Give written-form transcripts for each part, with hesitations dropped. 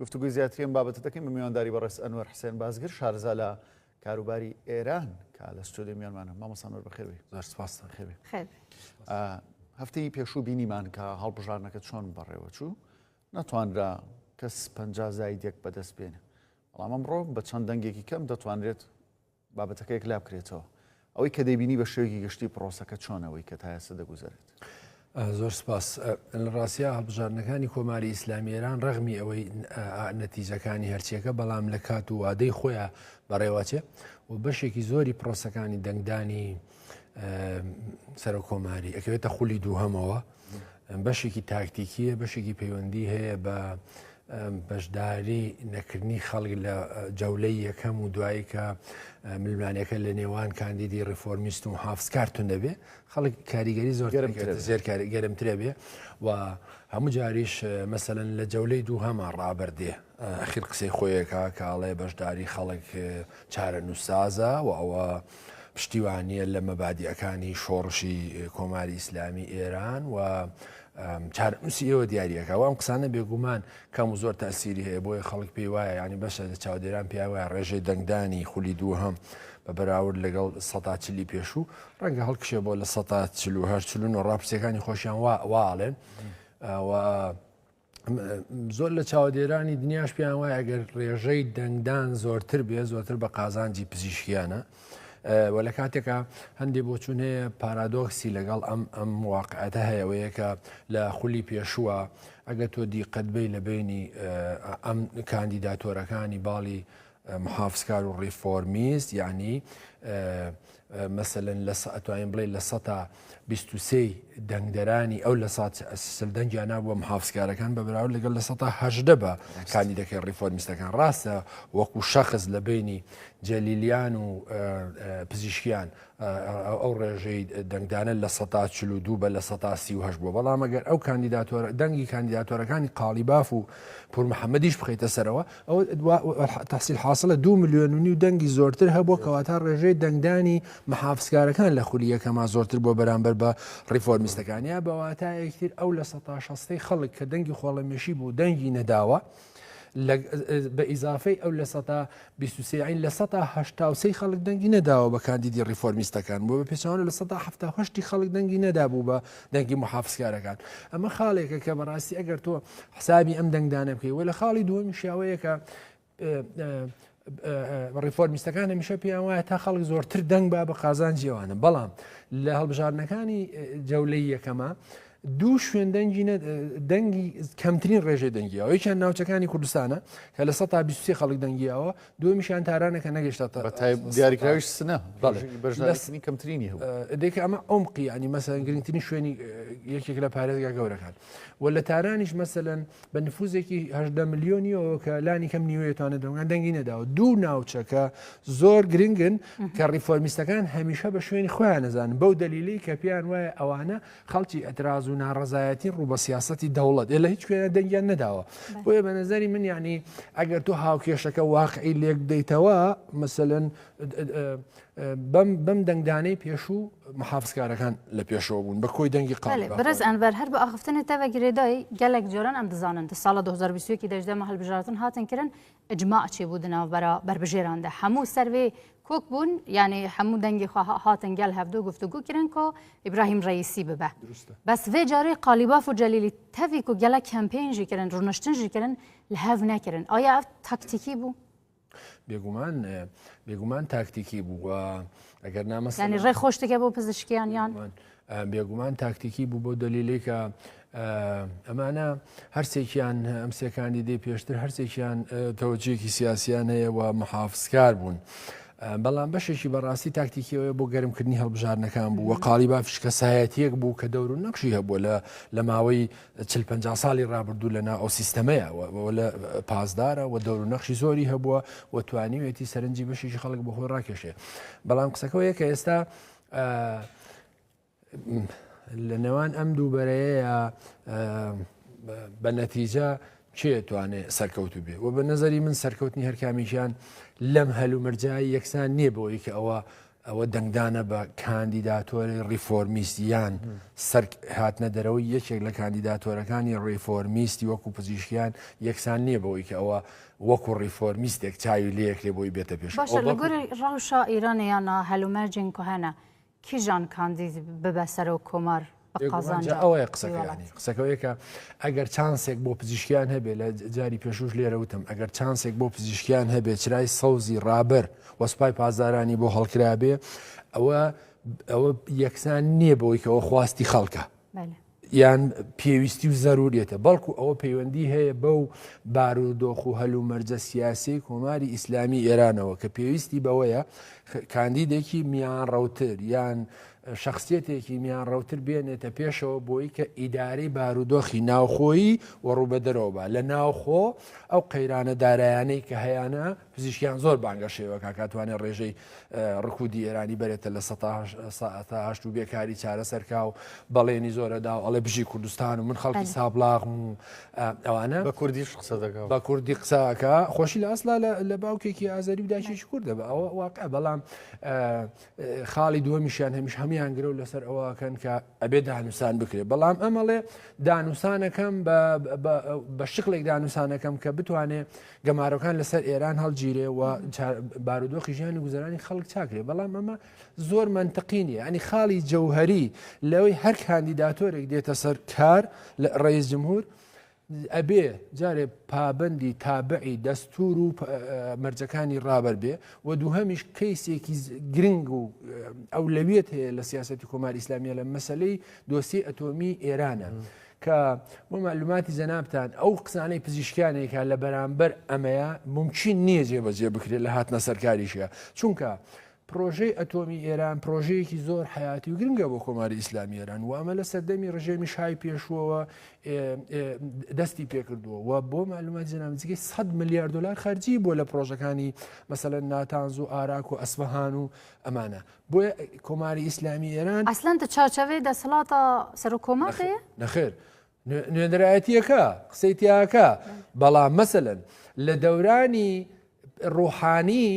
گفتوگوی زیاتری ئەم بابەتە دەکەین بە میوانداری بەڕێز ئەنوەر حسێن بازگر شارەزا لە کاروباری ئێران کە لە ستۆدیۆ میوانمانە. مامۆستا ئەنوەر بەخێربێی. زۆر سپاس. بەخێربێی. هەفتەی پێشوو بینیمان کە هەڵبژاردنەکە چۆن بەڕێوەچوو، نەتوانرا کەس 50 زاید یەک بەدەست بێنێ، بەڵام ئەمڕۆ بە چەند دەنگێکی کەم دەتوانرێت بابەتەکە یەکلا بکرێتەوە. ئەوەی کە دەیبینی بە شێوەیەکی گشتی پرۆسەکە چۆن ئەوەی کە تا ئێستا دەگوزەرێت؟ زۆر سپاس. لە ڕاستیا هەڵبژاردنەکانی کۆماری ئیسلامی ئێران ڕەغمی ئەوەی نەتیجەکانی هەرچیەکە بەڵام لە کات و وادەی خۆیان بەڕێوەچێ و بەشێکی زۆری پرۆسەکانی دەنگدانی سەرۆک کۆماری ئەکەوێتە خولی دووهەمەوە بەشێکی تاکتیکیە بەشێکی پەیوەندی هەیە بە بەشداری نەکردنی خەڵک لە جەولەی یەکەم و دوایی کە ململانێکە لە نێوان کاندیدی ڕیفۆرمیست و محافزکار توند دەبێ خەڵک کاریگەری زۆر زێر گەرمترە بێ و هەموو جاریش مەسەلەن لە جەولەی دووهەما ڕابەردێ ئەخیر قسەی خۆیەکە کاڵێ بەشداری خەڵک چارەنووسسازە و ئەوە پشتیوانییە لە مەبادیئەکانی شۆڕشی کۆماری ئیسلامی ئێران و چارەنووسی ئێوە دیاریەکە و ئەم قسانە بێگومان کەم و زۆر تەسیری هەیە بۆیە خەڵک پێی وایە ینی بەشە لە چاودێران پێیان وایە ڕێژەی دەنگدانی خولی دووهەم بە بەراورد لەگەڵ سەتا چلی پێشوو ڕەنگە هەڵکشێ بۆ لە سەتا 48 49 ڕاپرسیەکانی خۆشیان وا واڵێن و زۆر لە چاودێرانی دنیاش پێیان وایە ئەگەر ڕێژەی دەنگدان زۆرتر بێ زۆرتر بە قازانجی پزیشکیانە و لە کاتێکا هەندێک بۆچون هەیە پارادۆکسی لەگەڵ ئەم ئەم واقعەتە هەیە وەیەکە لە خولی پێشووە ئەگەر تۆ دیقەت بی لە بینی ئەم کاندیداتۆرەکانی باڵی محافزکار و ڕیفۆرمیست یعنی مەسەلەن لە ئەتوانین بڵێ لە سەتا 23 دەنگدەرانی ئەو لە سات سل دەنگیان نابووە محافزکارەکان بە بەراورد لەگەڵ لە سەتا هەژدە بە کاندیدەکەی ڕیفۆرمیستەکان ڕاستە وەکو شەخس لە بینی جەلیلیان و پزیشکیان ئەو ڕێژەی دەنگدانە لە سەتا 42 بە لە سەتا 38 بووە بەڵام ئەگەر ئەو کاندیداتۆر دەنگی کاندیداتۆرەکانی قاڵیباف و پور محەممەدیش بخەیتە سەرەوە ئەوە تحصیل حاصلە دو ملیۆن و نیو دەنگی زۆرتر هەبووە کەواتە ڕێژەی دەنگدانی محافزکارەکان لە خولی یەکەما زۆرتر بۆ بەرامبەر بە ڕیفۆرمیستەکان یا بە واتایەکتر ئەو لە سەتا شەستەی خەڵک کە دەنگی خۆڵەمێشی بوو دەنگی نەداوە بە ئیزافەی ئەو لە سەتا 23 عین لە سەتا 83 خەڵک دەنگی نەداوە بە کاندیدی ڕیفۆرمیستەکان بۆ بە پێچەوانە لە سەتا 78 خەڵک دەنگی نەدابوو بە دەنگی محافزکارەکان ئەمە خاڵێکە کە بەڕاستی ئەگەر تۆ حسابی ئەم دەنگدانە بکەی و لە خاڵی دووەمیش ئەوەیە کە ڕیفۆرمیستەکان هەمیشە پێیان وایە تا خەڵک زۆرتر دەنگ با بە قازانجی ئەوانە بەڵام لە هەڵبژاردنەکانی جەولەی یەکەمە دوو شوێن دەنگی دەنگی کەمترین ڕێژەی دەنگیەوە یەکیان ناوچەکانی کوردستانە کە لە 123 خەڵک دەنگیەوە دووەمیشیان تارانە کە نەگەشتە دیاریکراویش سنە بەشداریکردنی کەمترینی هەبوو دێکە ئەمە عمقی ینی مەسەن گرنگترین شوێنی یەکێک لە پارێزگا گەورەکان و لە تارانیش مەسەلەن بە نفوزێکی هەژدە ملیۆنیەوە کە لانی کەم نیوەی توانێت دەنگان دەنگی نەداوە دوو ناوچە کە زۆر گرنگن کە ڕیفۆرمیستەکان هەمیشە بە شوێنی خۆیان نەزانن بەو دەلیلی کە پێیان وایە ئەوانە خەڵکی ئەتراز و ناڕەزایەتی ڕوو بە سیاسەتی دەوڵەت لە هیچ کوێنە دەنگیان نەداوە بۆیە بە نظری من یعنی ئەگەر تۆ هاوکێشەکە واقعی لێک بدەیتەوە مەسەلەن بەم بەم دەنگدانەی پێشوو محافزکارەکان لە پێشەوە بوون بە کۆی دەنگی قاڵی. بەڵێ بەڕێز ئەنوەر هەر بە ئاخفتنت تە گرێدای گەلەک جاران ئەم دزانن di ساڵە 2021 دەش دەمە هەڵبژاردن هاتن کردن ئجماع چێ بوو دناوبەرا بەربژێران دە هەموو سەروێ کۆک بوون یعنی هەموو دەنگی خوا هاتن گەل هەڤدو گفتوگو کردن کو ئیبراهیم ڕەئیسی ببە بەس vê carê قالیباف و جەلیلی تەڤی ku gelek کەمپەین jî kirin rûniştin jî kirin li hev nekirin ئایا ev taktîkî bû؟ بێگومان بێگومان تاکتیکی بوو و ئەگەر نامە ینی ڕێ خۆش دەکە بۆ پزیشکیان یان بێگومان تاکتیکی بوو بۆ دەلیلێکە ئەمانە هەرسێکیان ئەم سێکانی دی پێشتر هەرسێکیان تەوەجێکی سیاسیان هەیە و محافزکار بوون. بەڵام بەشێکی بەڕاستی تاکتیکیەوە بۆ گەرمکردنی هەڵبژاردنەکان بوو و قاڵی بافش کەسایەتیەک بوو کە دەور و نەقشی هەبووە لە لە ماوەی چل پەنجا ساڵی ڕابردوو لە ناو ئەو سیستەمەیە و لە پاسدارە و دەور و نەخشی زۆری هەبووە و توانیوێتی سەرنجی بەشێکی خەڵک بۆ خۆی ڕاکێشێ بەڵام قسەکەەوەیە کە ئێستا لە نێوان ئەم دوو بەرەیە بە نەتیجە کێ توانێ سەرکەوتو بێ و بە نظری من سەرکەوتنی هەرکامیشیان لەم هەلومەرجای یەکسان نییە بۆی کە ئەوە ئەوە دەنگدانە بە کاندیداتۆری ڕیفۆرمیست یان سەر هاتنە دەرەوەی یەکێک لە کاندیداتۆرەکانی ڕیفۆرمیستی وەکو پزیشکیان یەکسان نییە بەوەی کە ئەوە وەکو ڕیفۆرمیستێک چاوی لێکرێ بۆی بێتە پێش. باشە لە گۆری ڕەوشا ئیرانێ یان هەلومەرجێن کو هەنە کیژان کاندید ببە سەرۆک کۆمار بە قازانجا ئەوەیە قسەکە یانی قسەکە ئەوەیە کە ئەگەر چانسێک بۆ پزیشکیان هەبێ لە جاری پێشوش لێرە وتم ئەگەر چانسێک بۆ پزیشکیان هەبێ چرای سەوزی ڕابەر و سوپای پاسدارانی بۆ هەڵکرابێ ئەوە ئەوە یەکسان نییە بەوەی کە ئەوە خواستی خەڵکە یان پێویستی و زەروریەتە بەڵکو ئەوە پەیوەندی هەیە بەو بارودۆخ و هەلومەرجە سیاسی کۆماری ئیسلامی ئێرانەوە کە پێویستی بەوەیە کاندیدێکی میانڕەوتر یان شخصیتێکی میانڕەوتر بێنێتە پێشەوە بۆی کە ئیدارەی بارودۆخی ناوخۆیی و ڕووبەدەرەوە بە لە ناوخۆ ئەو قەیرانە دارایانەی کە هەیانە پزیشکیان زۆر بانگەشەی وەکا کاتوانێت ڕێژەی ڕکودی ئێرانی بەرێتە لە سەتا هەشت و بێکاری چارەسەرکا و بەڵێنی زۆرەدا و ئەڵێ بژی کوردستان و من خەڵکی سابڵاغم و ئەوانە. بە کوردیش قسە دەکا. بە کوردی قسەکە خۆشی لە ئەسڵا لە باوکێکی ئازەری و دایکێکی کوردە بە ئەوە واقع بەڵام خاڵی دووەمیشیان هەمیش هەموان گرەو لەسەر ئەوەکەن کە ئەبێ دانوسان بکرێت بەڵام ئەمەڵێ دانوسانەکەم بە شکڵێک دانوسانەکەم کە بتوانێ گەمارۆکان لەسەر ئێران هەڵگیرێ و بارودۆخی ژیان و گوزەرانی خەڵک چاکرێ بەڵام ئەمە زۆر مەنتقی نییە ئەنی خاڵی جەوهری لەوەی هەر کاندیداتۆرێک دێتە سەر کار لە ڕئیس جمهور ئەبێ جارێ پابندی تابعی دەستور و مەرجەکانی ڕابەر بێ و دووهەمیش کەیسێکی گرنگ و ئەولەویەت هەیە لە سیاستی کۆماری ئیسلامیە لە مەسلەی دۆسی ئەتۆمی ئێرانە. کە بۆ مەعلوماتی جەنابتان ئەو قسانەی پزیشکیانێکە لە بەرامبەر ئەمەیە مومکین نییە جێبەجێ بکرێت لە هاتنە سەرکاریشە چونکە پرۆژەی ئەتۆمی ئێران پرۆژەیەکی زۆر حیاتی و گرنگە بۆ کۆماری ئیسلامی ئێران و ئەمە لە سەردەمی ڕژێمی شای پێشووەوە دەستی پێکردووە و بۆ معلومات جەناب نزیکەی 100 ملیار دلار خەرجی بۆ لە پرۆژەکانی مەسەلەن ناتانز و ئاراک و ئەسفەهان و ئەمانە بۆیە کۆماری ئیسلامی ئێران. ئەسلەن دە چارچەوەی دەسەڵاتە سەرۆک کۆمار دەیە؟ نەخێر نوێنەرایەتیەکە قسەی تیاکە بەڵام مەسەلەن لە دەورانی ڕوحانی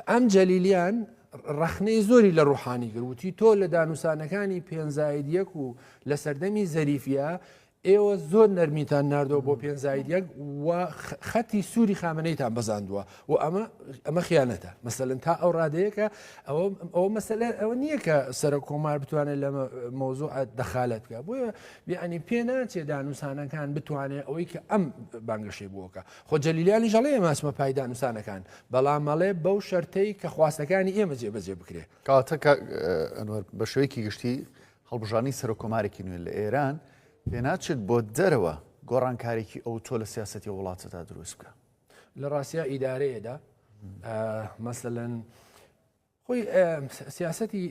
ئەم جەلیلیان ڕەخنەی زۆری لە ڕوحانی کرد وتی تۆ لە دانوسانەکانی پێنج زائید یەک و لە سەردەمی زەریفە ئێوە زۆر نەرمیتان ناردەوە بۆ پێنج زائید یەک و خەتی سووری خامنەیتان بەزاندووە و ئەمە ئەمە خیانەتە مەسەلەن تا ئەو ڕادەیەکە ئەوە ئەوە مەسەلە ئەوە نییە کە سەرۆک کۆمار بتوانێت لە مەوزوع دەخالەت بکە بۆیە بیانی پێ ناچێ دانوسانەکان بتوانێت ئەوەی کە ئەم بانگەشەی بووەکە خۆ جەلیلیانی ژەڵێ ئێمە پای دانوسانەکان بەڵام مەڵێ بەو شەرتەی کە خواستەکانی ئێمە جێبەجێ بکرێ. کەواتە کاک ئەنوەر بە شێوەیەکی گشتی هەڵبژاردنی سەرۆککۆمارێکی نوێ لە ئێران پێناچێت بۆ دەرەوە گۆڕانکارێکی ئەوتۆ لە سیاسەتی وڵاتەدا دروست بکە. لە ڕاستیا ئیدارەیەدا مەسەلەن خۆی سیاسەتی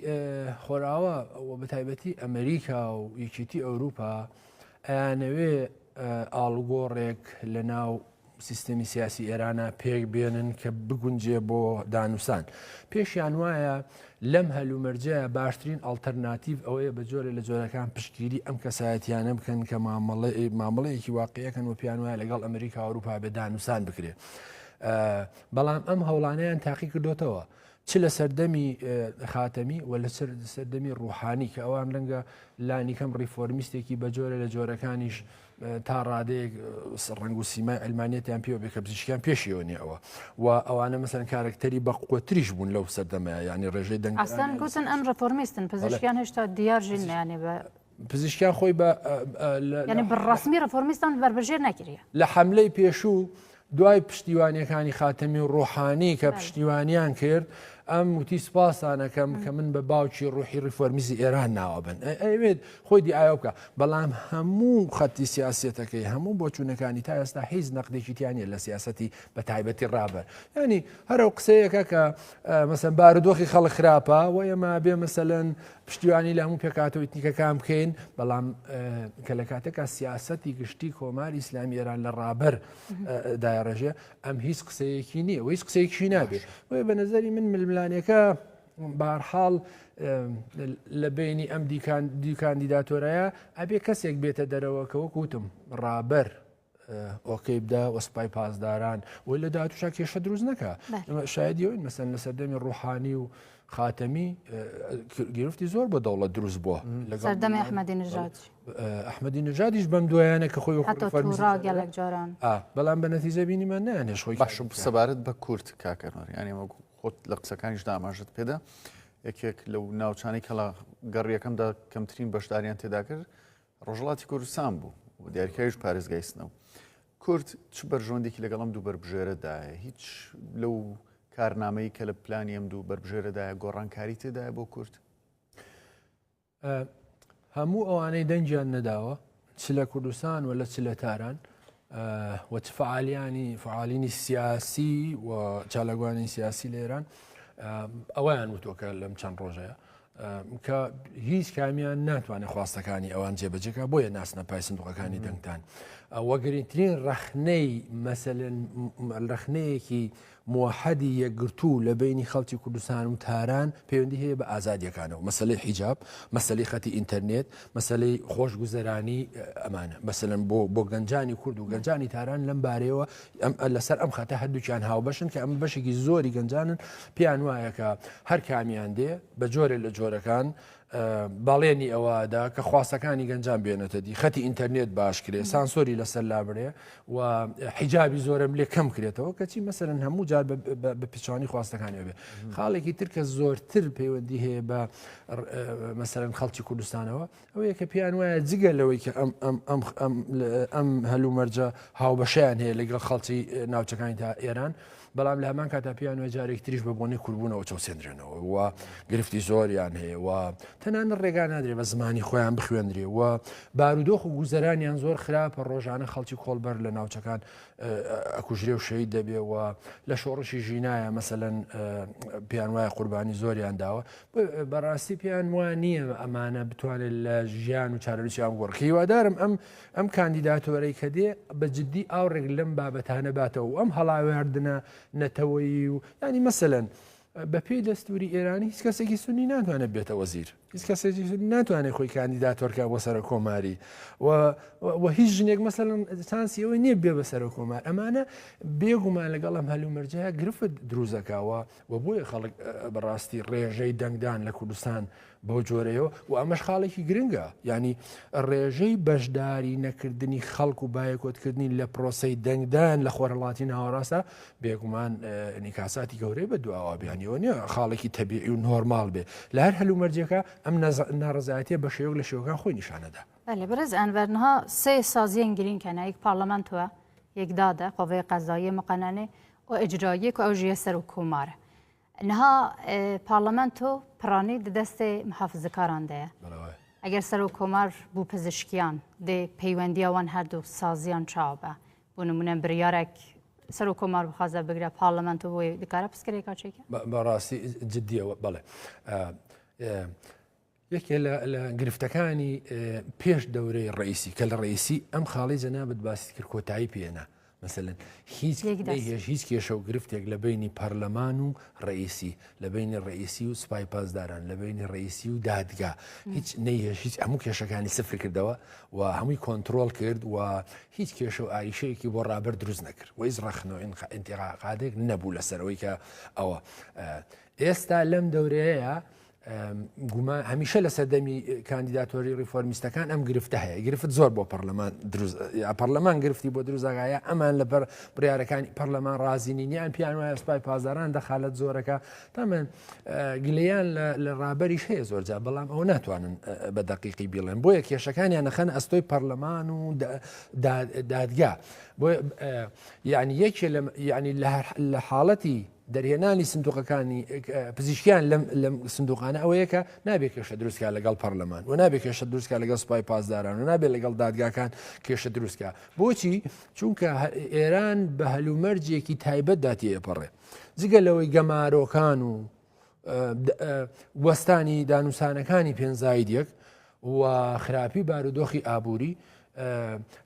خۆراوە و بەتایبەتی ئەمریکا و یەکێتی ئەوروپا ئەیانەوێ ئاڵوگۆڕێک لە ناو سیستەمی سیاسی ئێرانە پێک بێنن کە بگونجێ بۆ دانوسان. پێشیان وایە لەم هەلومەرجەیە باشترین ئەڵتەرناتیڤ ئەوەیە بە جۆرێ لە جۆرەکان پشتگیری ئەم کەسایەتیانە بکەن کە مامەڵەیەکی واقعیەکەن و پێیان وایە لەگەڵ ئەمریکا ئەوروپا بێ دانوسان بکرێ. بەڵام ئەم هەوڵانەیان تاقی کردوتەوە چ لە سەردەمی خاتەمی و لە سەردەمی ڕوحانی کە ئەوان ڕەنگە لانیکەم ڕیفۆرمیستێکی بە جۆرە لە جۆرەکانیش تا ڕادەیەک ڕەنگ و سیمای ئەلمانیەتیان پێوە بێ کە پزیشکیان پێشیەوە نیە ئەوە و ئەوانە مەسەن کارکتەری بە قوتریش بوون لەو سەردەمەیە ینی ڕێژەی دەنگ ئەسلەن گوتن ئەم ڕفۆرمیستن پزیشکیان هێشتا دیار ژین یانێ بە پزیشکیان خۆی بە یعنی بەڕسمی ڕفۆرمیستان بەربژێر نەکریە لە حملەی پێشوو دوای پشتیوانیەکانی خاتەمی و ڕۆحانی کە پشتیوانیان کرد ئەم وتی سپاسانەکەم کە من بە باوکی ڕوحی ڕیفۆرمیزی ئێران ناوەبن ئەوێت خۆی دیعاە بکە بەڵام هەموو خەتی سیاسەتەکەی هەموو بۆچوونەکانی تا ئێستا هیچ نەقدێکی تیانە لە سیاسەتی بە تایبەتی ڕابەر ینی هەرو قسەیەکە کە مەسەن بارودۆخی خەڵک خراپە و ئێمە بێ مەسەلەن پشتیوانی لە هەموو پێکهاتە و ئیتنیکەکان بکەین بەڵام کە لە کاتێکا سیاسەتی گشتی کۆماری ئیسلامی ئێران لە ڕابەر دایڕێژێ ئەم هیچ قسەیەکی نییە و هیچ قسەیەکی نابێ بۆیە بە نظری من ململانێکە بارحاڵ لە بینی ئەم دیکان دیکاندیداتۆرەیە ئەبێ کەسێک بێتە دەرەوە کە وەکوتم ڕابەر. okay بدا و سپای پاسداران و لە داهاتوشا کێشە دروست نەکا شایدی ئەوین مەسەن لە سەردەمی ڕوحانی و خاتەمی گرفتی زۆر بۆ دەوڵەت دروست بووە لە سەردەمی ئەحمەدی نژاد ئەحمەدی نژادیش بەم دوایانە کە خۆی گەلک جاران بەڵام بە نەتیجە بینیمان نانێش خۆی باش سەبارەت بە کورد کاکەنوەر یانی وەکو خۆت لە قسەکانیشدا ئاماژەت پێدا یەکێک لەو ناوچانەی کە لە گەڕیەکەمدا کەمترین بەشداریان تێدا کرد ڕۆژهەڵاتی کوردستان بوو و دیاریکراویش پارێزگای سنە و کورد چ بەرژەوەندێکی لەگەڵ ئەم دوو بەربژێرەدایە؟ هیچ لەو کارنامەی کە لە پلانی ئەم دوو بەربژێرەدایە گۆڕانکاری تێدایە بۆ کورد؟ هەموو ئەوانەی دەنگیان نەداوە چ لە کوردستان و لە چ لە تاران و چ فعالیانی فعالینی سیاسی و چالاکوانی سیاسی لە ئێران ئەویان وتۆکە لەم چەند ڕۆژەیە کە هیچ کامیان ناتوانێت خواستەکانی ئەوان جێبەجێکە بۆیە ناسنە پای سندوقەکانی دەنگدان وە گرنگترین ڕەخنەی مەسەلەن ڕەخنەیەکی موحدی یەکگرتوو لە بینی خەڵکی کوردستان و تاران پەیوەندی هەیە بە ئازادیەکانەوە مەسلەی حیجاب مەسلەی خەتی ئینتەرنێت مەسلەی خۆشگوزەرانی ئەمانە مەسەلەن بۆ بۆ گەنجانی کورد و گەنجانی تاران لەم بارەیەوە ئەم لەسەر ئەم خەتە هەردووکیان هاوبەشن کە ئەم بەشێکی زۆری گەنجانن پێیان وایە کە هەر کامیان دێ بە جۆرێ لە جۆرەکان بەڵێنی ئەوەدا کە خواستەکانی گەنجان بێنێتە دی خەتی ئینتەرنێت باش کرێ سانسۆری لەسەر لابرێ و حیجابی زۆرم لێ کەم کرێتەوە کەچی مەسەرن هەموو جار بە پچانی خواستەکانی بێ خاڵێکی تر کە زۆرتر پەیوەندی هەیە بە مەسەرەن خەڵکی کوردستانەوە ئەوەیە کە پێیان وایە جگە لەوەی کە ئەم ئەم ئەم ئەم ئەم هەلومەرجە هاوبەشیان هەیە لەگەڵ خەڵکی ناوچەکانی تا ئێران بەڵام لە هەمان کاتا پێیان وایە جارێک تریش بە بۆنەی کوردبوونەوە چەوسێندرێنەوە و گرفتی زۆریان هەیە و تەنانەت ڕێگا نادرێ بە زمانی خۆیان بخوێندرێ و بارودۆخ و گوزەرانیان زۆر خراپە ڕۆژانە خەڵکی کۆڵبەر لە ناوچەکان ئەکوژرێ و شەهید دەبێ و لە شۆڕشی ژینایە مەسەلەن پێیان وایە قوربانی زۆریان داوە بەڕاستی پێیان وا نییە ئەمانە بتوانێت لە ژیان و چارەنووسیان بگۆڕ هیوادارم ئەم ئەم کاندیداتۆرەی کە دێ بە جددی ئاوڕێک لەم بابەتانە باتەوە و ئەم هەڵاواردنە نەتەوەیی و ینی مەسەلەن بەپێی دەستوری ئێرانی هیچ کەسێکی سونی ناتوانێت بێتە وەزیر هیچ کەسێکی سونی ناتوانێت خۆی کاندیداتۆرکە بۆ سەرۆک کۆماری و و هیچ ژنێک مەسەلەن چانسی ئەوەی نییە بێ بە سەرۆک کۆمار ئەمانە بێگومان لەگەڵ ئەم هەلومەرجەیە گرفت دروستەکەوە و بۆیە خەڵک بەڕاستی ڕێژەی دەنگدان لە کوردستان بەو جۆرەیەوە و ئەمەش خاڵێکی گرنگە یعنی ڕێژەی بەشداری نەکردنی خەڵک و بایکۆتکردنی لە پرۆسەی دەنگدان لە خۆرهەڵاتی ناوەڕاستە بێگومان نیکاساتی گەورەی بە دواوە بیانیەوە نیە خاڵێکی تەبیعی و نۆرمال بێ لە هەر هەلومەرجێکە ئەم ناڕزایەتە بە شێوەک لە شێوەکان خۆی نیشانەدا. بەلێ بەرێز ئەنوەر نها سێ سازیەن گرینگ هەنە یەک پارلەمانتوە یەک دادە قوەی قەزاییە مقەنەنێ و ئیجراییە کو ئەو ژیە سەرۆک کۆمارە نها پارلەمانتۆ پرانی د دەستێ محافزەکاران دەیە ئەگەر سەرۆک کۆمار بوو پزیشکیان دێ پەیوەندیا وان هەردوو سازیان چاو بە بۆ نمونە بریارێک سەرۆک کۆمار بخوازە بگرە پارلەمانتۆ بۆی دکارە پسکرێکا چێکە بەڕاستی جدیەوە بەڵێ یەکێ لە گرفتەکانی پێش دەورەی ڕئیسی کە لە ڕئیسی ئەم خاڵی جەنابت باسی کرد کۆتایی پێنا مەسەلەن هیچ هێش هیچ کێشە و گرفتێک لە بینی پەرلەمان و ڕئیسی لە بینی ڕئیسی و سوپای پاسداران لە بینی ڕئیسی و دادگا هیچ نەیهێش هیچ هەموو کێشەکانی سفر کردەوە و هەمووی کۆنتترۆل کرد و هیچ کێشە و ئاریشەیەکی بۆ ڕابەر دروست نەکرد و هیچ ڕەخنە و ئینتیقادێک نەبوو لەسەرەوەی کە ئەوە ئێستا لەم دەورەیە گومان هەمیشە لە سەردەمی کاندیداتۆری ڕیفۆرمیستەکان ئەم گرفتە هەیە گرفت زۆر بۆ پەرلەمان دروست پەرلەمان گرفتی بۆ دروستگایە ئەمان لەبەر بڕارەکانی پەرلەمان ڕازینی نیان پیان وایە سوپای پازداران دەخالەت زۆرەکە تا من گلیان لە ڕابەریش هەیە زۆرجا بەڵام ئەو ناتوانن بە دەقیقی بیڵێن بۆیە کێشەکانیان نەخەن ئەستۆی پەرلەمان و دادگا بۆ یعنی یەکێ لە یعنی لە حاڵەتی دەرهێنانی سندوقەکانی پزیشکیان لەم لەم سندوقانە ئەوەیە کە نابێ کێشە دروستکە لەگەڵ پەرلەمان و نابێ کێشە دروستکە لەگەڵ سوپای پاسداران و نابێ لەگەڵ دادگاکان کێشە دروستکە بۆچی چونکە ئێران بە هەلومەرجێکی تایبەتدا تێپەڕێ جگە لەوەی گەمارۆکان و وەستانی دانوسانەکانی پێنزاید یەک و خراپی بارودۆخی ئابووری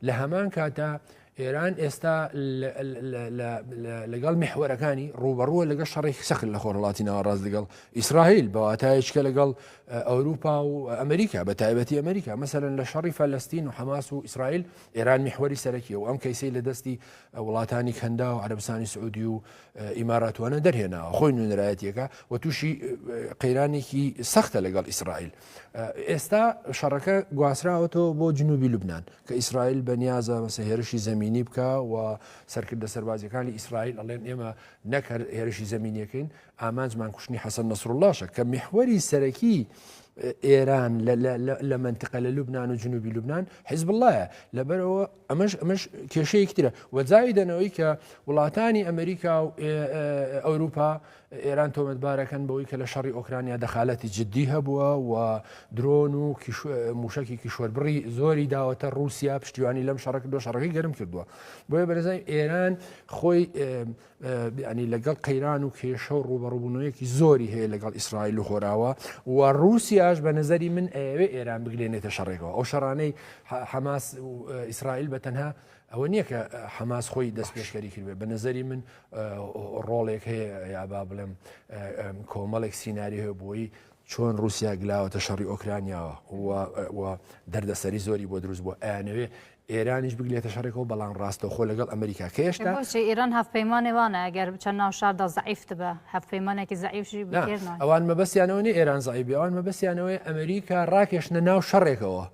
لە هەمان کاتا. ئێران ئێستا لەگەڵ میحوەرەکانی ڕووبەڕووە لەگەڵ شەڕێکی سەخت لە خۆرهەڵاتی ناوەڕاست لەگەڵ ئیسرائیل بە واتایەکە لەگەڵ ئەوروپا و ئەمریکا بە تایبەتی ئەمریکا مەسەلەن لە شەڕی فەلەستین و حەماس و ئیسرائیل ئێران میحوەری سەرەکیە و ئەم کەیسەی لە دەستی وڵاتانی کەندا و عەرەبستانی سعودی و ئیماراتوانە دەرهێناوە خۆی نوێنەرایەتیەکە و تووشی قەیرانێکی سەختە لەگەڵ ئیسرائیل ئێستا شەڕەکە گواستراوەتەوە بۆ جنوبی لوبناان کە ئیسرائیل بەنیازە مەسە هێرشی زەمینی بکە و سەرکردە سەربازیەکانی ئیسرائیل ئەڵێن ئێمە نەک هەر هێرشی زەمینیەکەین ئامانجمان کوشتنی حەسەن نەسروڵڵاشە کە میحوەری سەرەکی ئێران لە منتقە لە لوبناان و جنوبی لوبناان حیزب اللهە لەبەرەوە ئەمەش ئەمەش کێشەیەکی ترە و زایدەنەوەی کە وڵاتانی ئەمریکا و ئەوروپا ئێران تۆمەتبارەکەن بەوەی کە لە شەڕی ئۆکرانیا دەخالەتی جددی هەبووە و درۆن و موشکی کیشوەربڕی زۆری داوەتە رووسیا پشتیوانی لەم شەڕە کردووە شەڕەکەی گەرم کردووە بۆیە بەرزای ئێران خۆی ینی لەگەڵ قەیران و کێشە و ڕوبەڕوبوونەوەیەکی زۆری هەیە لەگەڵ ئیسرائیل و خۆراوە و رووسیاش بە نظری من ئەیەوێ ئێران بگلێنێتە شەڕێکەوە ئەو شەڕانەی حەماس و ئیسرائیل بە تەنها ئەوە نییە کە حەماس خۆی دەست پێشکەری کردێ بە نظری من ڕۆڵێک هەیە یا با بڵێم کۆمەڵێک سیناری هەیە بۆی چۆن رووسیا گلاوەتە شەڕی ئۆکرانیاوە و دەردەسەری زۆری بۆ دروست بووە ئەیانەوێ ئێرانیش بگلێتە شەڕێکەوە بەڵام ڕاستەوخۆ لەگەڵ ئەمریکا کە هێشتا بۆچی ئێران هەڤپەیمانێ وانە ئەگەر بچە ناو شاردا زەعیف دبە هەڤپەیمانێکی زەعیفشی نا بکێر نایە. ئەوان مەبەستیانەوە نیە ئێران زەعیف بێ ئەوان مەبەستیانەوەی ئەمریکا ڕاکێشنە ناو شەڕێکەوە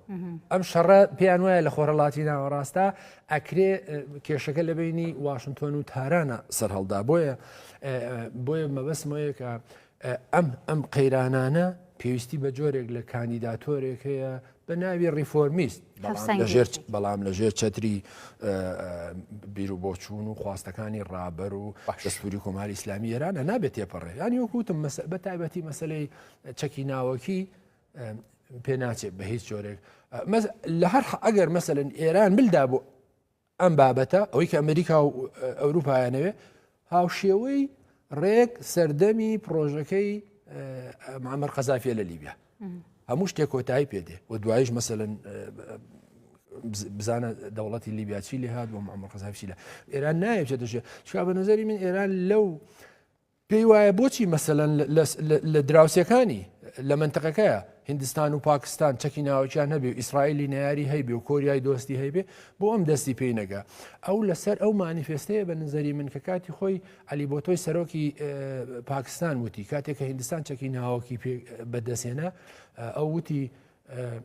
ئەم شەڕە پێیان وایە لە خۆرهەڵاتی ناوەڕاستە ئەکرێ کێشەکە لە بینی واشنتۆن و تارانە سەرهەڵدا بۆیە بۆیە مەبەستمەوەیە کە ئەم ئەم قەیرانانە پێویستی بە جۆرێک لە کاندیداتۆرێک هەیە بە ناوی ڕیفۆرمیست بەڵام لە ژێر چەتری بیر و بۆچوون و خواستەکانی ڕابەر و دەستوری کۆماری ئیسلامی ئێرانە نابێت تێپەڕێ ینی وەکوتم بە تایبەتی مەسلەی چەکی ناوەکی پێ ناچێت بە هیچ جۆرێک لە هەر ئەگەر مەسەن ئێران ملدا بۆ ئەم بابەتە ئەوەی کە ئەمریکا و ئەوروپایانەوێ هاوشێوەی ڕێک سەردەمی پرۆژەکەی معمر قەزافیە لە لیبیا هەموو شتێک کۆتایی پێدێ و دوایش مەسەن بزانە دەوڵەتی لیبیا چی لێ هات بۆ معمر قەزافی لە ئێران نایەوێت دەژێ چکا بە نظری من ئێران لەو پێی وایە بۆچی مەسەلەن لە دراوسێکانی لە مەنتقەکەیە هندستان و پاکستان چەکی ناوەکیان هەبێ و ئیسرائیلی نەیاری هەیبێ و کۆریای دۆستی هەیبێ بۆ ئەم دەستی پێی نەگا ئەو لەسەر ئەو مانیفێستەیە بە نظری من کە کاتی خۆی علی بۆتۆی سەرۆکی پاکستان وتی کاتێک کە هندستان چەکی ناوەکی بەدەستهێنا ئەو وتی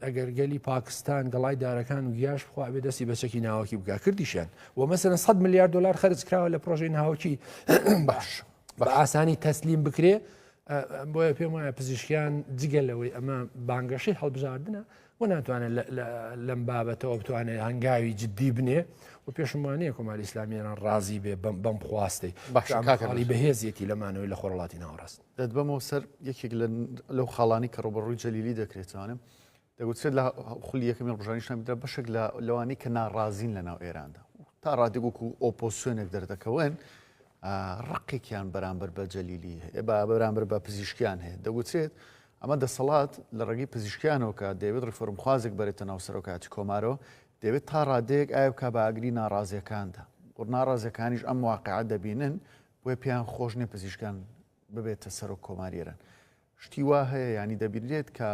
ئەگەر گەلی پاکستان گەڵای دارەکان و گیاش بخوا ئەبێ دەستی بە چەکی ناوەکی بگا کردیشیان و مەسەلەن 100 میلیارد دلار خەرج کراوە لە پرۆژەی ناوەکی باش بە ئاسانی تەسلیم بکرێ بۆیە پێم وایە پزیشکیان جگە لەوەی ئەمە بانگەشەی هەڵبژاردنە و ناتوانێت لەم بابەتەوە بتوانێت هەنگاوی جددی بنێ و پێشم وانەیە کۆماری ئیسلامیان ڕازی بێ بەم بەم خواستەی باشکاکەڵی بەهێزیەتی لەمانەوەی لە خۆڕڵاتی ناوەڕاست. دەتبەمەوە سەر یەکێک لەو خاڵانی کە ڕوبەڕووی جەلیلی دەکرێتوانم دەگوترێت لە خولی یەکەمی هەڵبژاردنیش نابیدرا بەشێک لە لەوانەی کە ناڕازین لە ناو ئێراندا تا ڕادێک وەکو ئۆپۆسیۆنێک دەردەکەون ڕقێکیان بەرامبەر بە جەلیلی هەیە بە بەرامبەر بە پزیشکیان هەیە دەگوترێت ئەمە دەسەڵات لە ڕێگەی پزیشکیانەوە کە دەیەوێت ڕیفۆرمخوازێک بەرێتە ناو سەرۆکایەتی کۆمارەوە دەیەوێت تا ڕادەیەک ئایا بکا بە ئاگری ناڕازیەکاندا و ناڕازیەکانیش ئەم واقعە دەبینن بۆیە پێیان خۆش نییە پزیشکان ببێتە سەرۆک کۆماری ئێران. شتی وا هەیە یانی دەبینرێت کە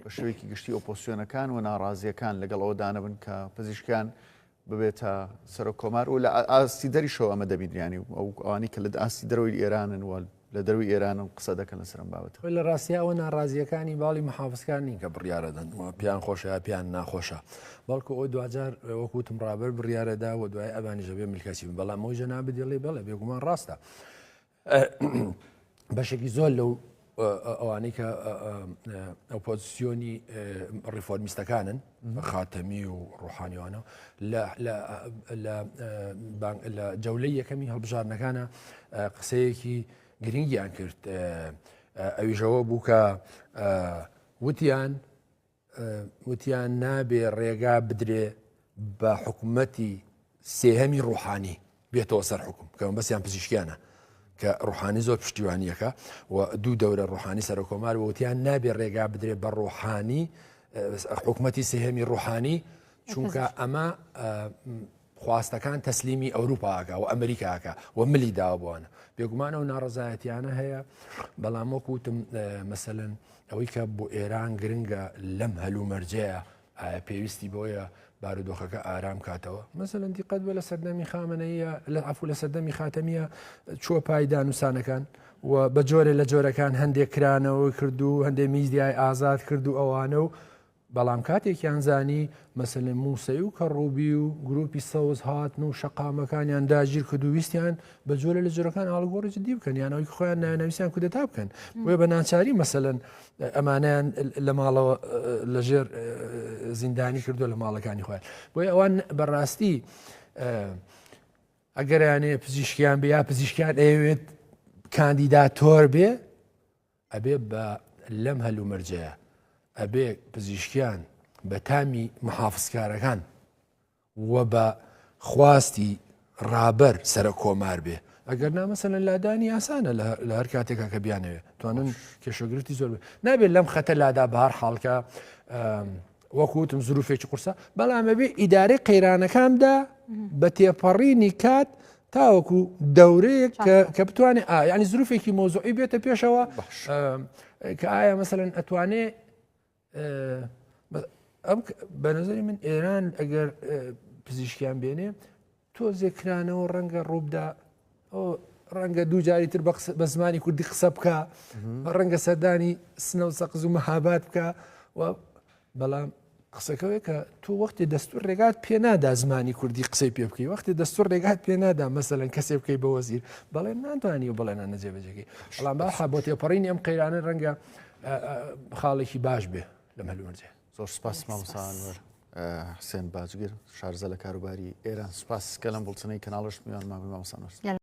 بە شێوەیەکی گشتی ئۆپۆسیۆنەکان و ناڕازیەکان لەگەڵ ئەوە دانەبن کە پزیشکیان ببێتە سەرۆک کۆمار و لە ئاستی دەریشەوە ئەمە دەبینریانی و ئەو ئەوانی کە لە ئاستی دەرەوەی ئێرانن و لە دەروی ئێرانن قسە دەکەن لەسەر ئەم بابەتە. لە ڕاستیا ئەوە ناڕازیەکانی باڵی محافزکار نین کە بڕیارەدەن و پێیان خۆشە یا پێیان ناخۆشە بەڵکو ئەو دواجار وەکو وتم ڕابەر بڕیارەدا و دوای ئەوانیش ئەبێ ملکەچی بن بەڵام ئەوەی جەنابت دەڵێی بەڵێ بێگومان ڕاستە بەشێکی زۆر لەو ئەوانەی کە ئۆپۆزیسیۆنی ڕیفۆرمیستەکانن خاتەمی و ڕۆحانیوانە لە جەولەی یەکەمی هەڵبژاردنەکانە قسەیەکی گرنگیان کرد ئەویشەوە بوو کە وتیان وتیان نابێ ڕێگا بدرێ بە حکومەتی سێهەمی ڕوحانی بێتەوە سەر حکوم کە بەسیان پزیشکیانە کە ڕوحانی زۆر پشتیوانیەکە و دوو دەورە ڕوحانی سەرۆکۆمار وتیان نابێ ڕێگا بدرێ بە ڕوحانی حکومەتی سێهەمی ڕوحانی چونکە ئەمە. خواستەکان تەسلیمی ئەوروپا ئەکا و ئەمریکا ئەکا و ملی داوە بۆوانە. بێگومان ئەو ناڕەزایەتیانە هەیە، بەڵام وەک وتم مەسەلەن ئەوەی کە بۆ ئێران گرنگە لەم هەلومەرجەیە ئایا پێویستی بۆیە بارودۆخەکە ئارام کاتەوە مەسەلەن دیقەت بە لە سەردەمی خامنەیە لە عەفو لە سەردەمی خاتەمیە چووە پای دانوسانەکان و بە جۆرێ لە جۆرەکان هەندێک کرانەوە کرد و هەندێک میدیای ئازاد کرد و ئەوانە و بەڵام کاتێکیان زانی مەسەلەن موسەی و کەڕوبی و گروپی سەوز هاتن و شەقامەکانیان داگیر کرد و ویستیان بە جۆرە لە جۆرەکان ئاڵوگۆڕی جدی بکەن یان ئەوەی خۆیان ناویستیان کودەتا بکەن بۆیە بە ناچاری مەسەلەن ئەمانیان لە ماڵەوە لەژێر زیندانی کردو لە ماڵەکانی خۆیان بۆیە ئەوان بەڕاستی ئەگەرانێ پزیشکیان بێ یا پزیشکیان ئەیەوێت کاندیداتۆر بێ ئەبێ بە لەم هەلومەرجەیە ئەبێ پزیشکیان بە تامی محافزکارەکان و بە خواستی ڕابەر سەرۆک کۆمار بێ ئەگەر نا مەسەلەن لادانی ئاسانە لە هەر کاتێکا کە بیانەوێ توانن کێشەگرفتی زۆر بێ نابێت لەم خەتە لادا بە هەر حاڵکە وەکو وتم زروفێکی قورسە بەڵام ئەبێ ئیدارەی قەیرانەکاندا بە تێپەڕینی کات تاوەکو دەورەیەک کە بتوانێت ینی زروفێکی مۆزعی بێتە پێشەوە کە ئایا مەسەن ئەتوانێ ئەم بە نظری من ئێران ئەگەر پزیشکیان بێنێ تۆزێک کرانەوە ڕەنگە ڕووبدا ڕەنگە دوو جاری تر بە زمانی کوردی قسە بکە ڕەنگە سەردانی سنە و سەقز و مەهاباد بکە و بەڵام قسەکەوەی کە تۆ وەختی دەستور ڕێگات پێ نادا زمانی کوردی قسەی پێ بکەی وەختی دەستور ڕێگات پێ نادا مەسەلەن کەسێ بکەی بە وەزیر بەڵێ ناتوانانی و بەڵێنان نەجێبەجێکەی بەڵام باحا بۆ تێپەڕینی ئەم قەیرانە ڕەنگە خاڵێکی باش بێ لەم هەلومەرجە. زۆر سپاس مامۆستا ئەنوەر حسێن باجگر شارزە لە کاروباری ئێران سپاس کە لەم بڵچنەی کەناڵش میوانمان بووی مامۆستا ئەنوەر.